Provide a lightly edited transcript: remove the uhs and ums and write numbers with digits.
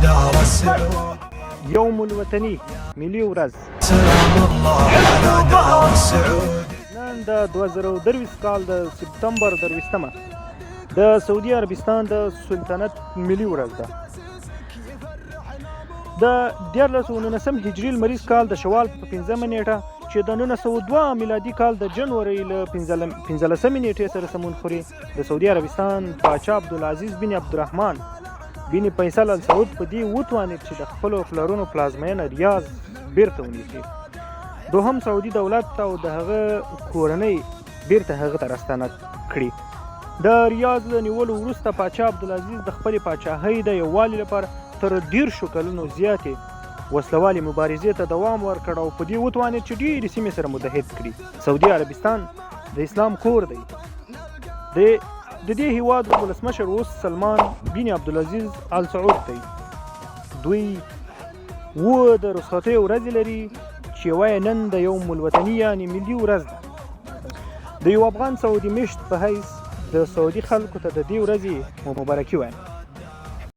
دار السعود. یوم الوطني، ملي ورځ. سلام الله على دار السعود. نن د 2023 کال د سپتمبر 23مه د سعودي عربستان د سلطنت ملي ورځ ده. د 1319 هجري لمریز کال د شوال په 5مه نیټه، چې د 1902 میلادي کال د جنوري له 15مې نیټې سره سمون خوري، د سعودي عربستان پاچا عبدالعزیز بن عبدالرحمن بن فیصل ال سعود په دې وتوانید چې د خپلو پلرونو پلازمېنه ریاض بیرته ونیسي، دوهم سعودي دولت او د هغه کورنۍ بیرته هغه ته راستانه کړي. د ریاض له نیولو وروسته پاچا عبدالعزیز د خپلې پاچاهۍ د یووالي لپاره تر 30 کلونو زیاتې وسلوالې مبارزې ته دوام ورکړ او په دې وتوانید چې ډېرې سیمې سره متحد کړي. سعودي عربستان د اسلام کور دی. د د دې هیواد ولسمشر اوس سلمان بن عبدالعزیز ال سعود دی. دوی و د رخصتیو ورځې لري چې یوه یې نن د یوم الوطني یعنې ملي ورځ ده. د یو افغان سعودي میشت په حیث د سعودي خلکو ته د دې ورځې مبارکي وایم.